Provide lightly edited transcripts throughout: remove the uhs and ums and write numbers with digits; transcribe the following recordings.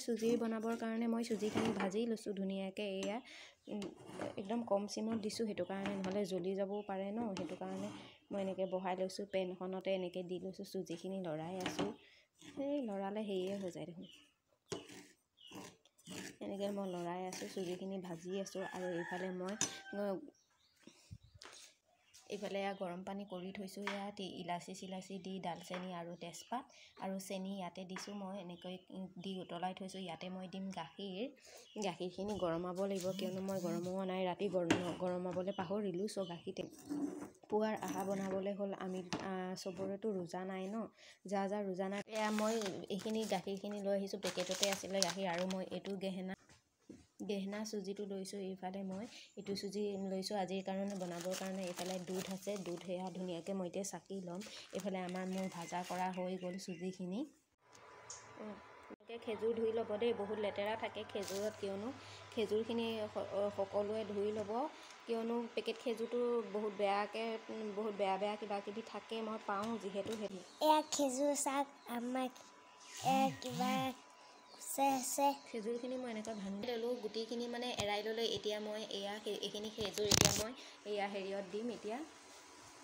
চুজি বনাবৰ কাৰণে মই চুজিখিনি ভাজি লৈছোঁ ধুনীয়াকৈ। এয়া একদম কম চিমত দিছোঁ, সেইটো কাৰণে, নহ'লে জ্বলি যাবও পাৰে ন। সেইটো কাৰণে মই এনেকৈ বহাই লৈছোঁ, পেনখনতে এনেকৈ দি লৈছোঁ, চুজিখিনি লৰাই আছোঁ। এই লৰালে হেৰিয়ে হৈ যায় দেখোন। এনেকৈ মই লৰাই আছোঁ, চুজিখিনি ভাজি আছোঁ। আৰু এইফালে মই এইফালে এয়া গৰম পানী কৰি থৈছোঁ। ইয়াত ইলাচি চিলাচি দি, ডালচেনি আৰু তেজপাত আৰু চেনি ইয়াতে দিছোঁ মই। এনেকৈ দি উতলাই থৈছোঁ। ইয়াতে মই দিম গাখীৰ। গাখীৰখিনি গৰমাব লাগিব, কিয়নো মই গৰমোৱা নাই, ৰাতি গৰমাবলৈ পাহৰিলোঁ। চ' গাখীৰ পুৱাৰ আহাৰ বনাবলৈ হ'ল। আমি চবৰেতো ৰোজা নাই ন, যাৰ যাৰ ৰোজা নাই। এয়া মই এইখিনি গাখীৰখিনি লৈ আহিছোঁ, পেকেটতে আছিলে গাখীৰ। আৰু মই এইটো গেহনা চুজিটো লৈছোঁ। এইফালে মই এইটো চুজি লৈছোঁ আজিৰ কাৰণে বনাবৰ কাৰণে। এইফালে দুধ আছে, দুধ সেয়া ধুনীয়াকৈ মই এতিয়া চাকি ল'ম। এইফালে আমাৰ মোৰ ভাজা কৰা হৈ গ'ল চুজিখিনি। এনেকৈ খেজুৰ ধুই ল'ব দেই, বহুত লেতেৰা থাকে খেজুৰত, কিয়নো খেজুৰখিনি সকলোৱে ধুই ল'ব, কিয়নো পেকেট খেজুৰটো বহুত বেয়াকৈ, বহুত বেয়া বেয়া কিবা কিবি থাকে, মই পাওঁ যিহেতু। সেইটো এয়া খেজুৰ চাক, আমাক এয়া কিবা আছে। খেজুৰখিনি মই এনেকৈ ভাঙি ল'লোঁ, গুটিখিনি মানে এৰাই ল'লোঁ। এতিয়া মই এয়া এইখিনি খেজুৰ এতিয়া মই এয়া হেৰিয়ত দিম। এতিয়া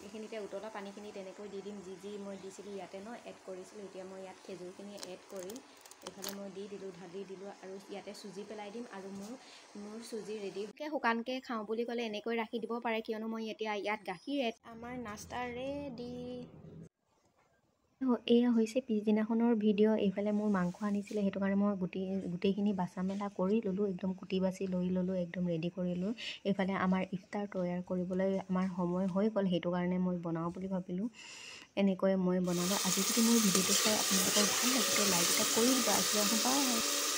এইখিনিতে উতলা পানীখিনি তেনেকৈ দি দিম, যি যি মই দিছিলোঁ ইয়াতে ন এড কৰিছিলোঁ। এতিয়া মই ইয়াত খেজুৰখিনি এড কৰিম। এইফালে মই দি দিলোঁ, ঢালি দিলোঁ আৰু ইয়াতে চুজি পেলাই দিম আৰু মোৰ চুজি ৰেডি। শুকানকৈ খাওঁ বুলি ক'লে এনেকৈ ৰাখি দিব পাৰে, কিয়নো মই এতিয়া ইয়াত গাখীৰ এড। আমাৰ নাস্তা ৰেডি। এয়া হৈছে পিছদিনাখনৰ ভিডিঅ'। এইফালে মোৰ মাংস আনিছিলে, সেইটো কাৰণে মই গোটেইখিনি বাচা মেলা কৰি ল'লোঁ, একদম কুটি বাচি লৈ ল'লোঁ, একদম ৰেডি কৰিলোঁ। এইফালে আমাৰ ইফতাৰ তৈয়াৰ কৰিবলৈ আমাৰ সময় হৈ গ'ল, সেইটো কাৰণে মই বনাওঁ বুলি ভাবিলোঁ। এনেকৈ মই বনালোঁ। আজি যদি মোৰ ভিডিঅ'টো চাই আপোনালোকৰ ভাল লাগিছে, লাইক এটা কৰি দিব। আজি আহোঁ, বাই।